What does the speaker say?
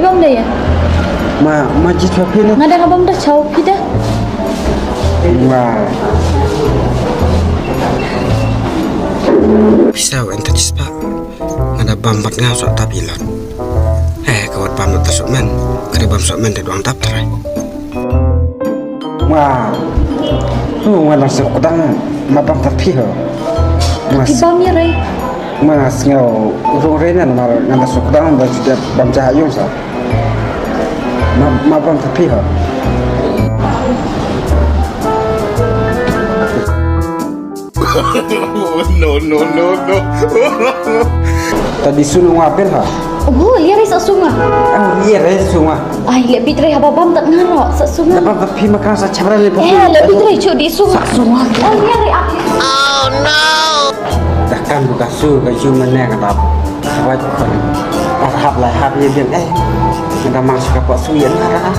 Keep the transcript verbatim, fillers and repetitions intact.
Bam da ïa. Ma, ma jied shuwa phi ne? Nga da nga bam da shuwa phi da. Ma. Pisa wen ta chispa. Nga da bam bad nga soh tap ilot. Eh, ka wat bam da ta soh men. Ka da bam soh men da duang tap trai. Wa. Hu, wa nang suk dang ma bam ta phi ho. Wa. Phi bam ïa rai. Ma sngew rung rai nan mar ngan da suk dang da suk bam ja yung sa. Ma, ma bam ta phi ho. No, no, no, no. Ta di sunu wa pel ha. Oh, ïa rai sa sunga. Ah, ïa rai sunga. Ai, le bit rai haba bam tat ngaro sa sunga. Dapat tapi makan sa chabra le pasti. Eh, le bit rai chu di sunga. Sa sunga. Oh, ïa rai ah. Dah kan buka su ka ju mana ka tap. Wajib kan. Hap lai hap ye bien eh. Kita masuk ke pak su ya nara.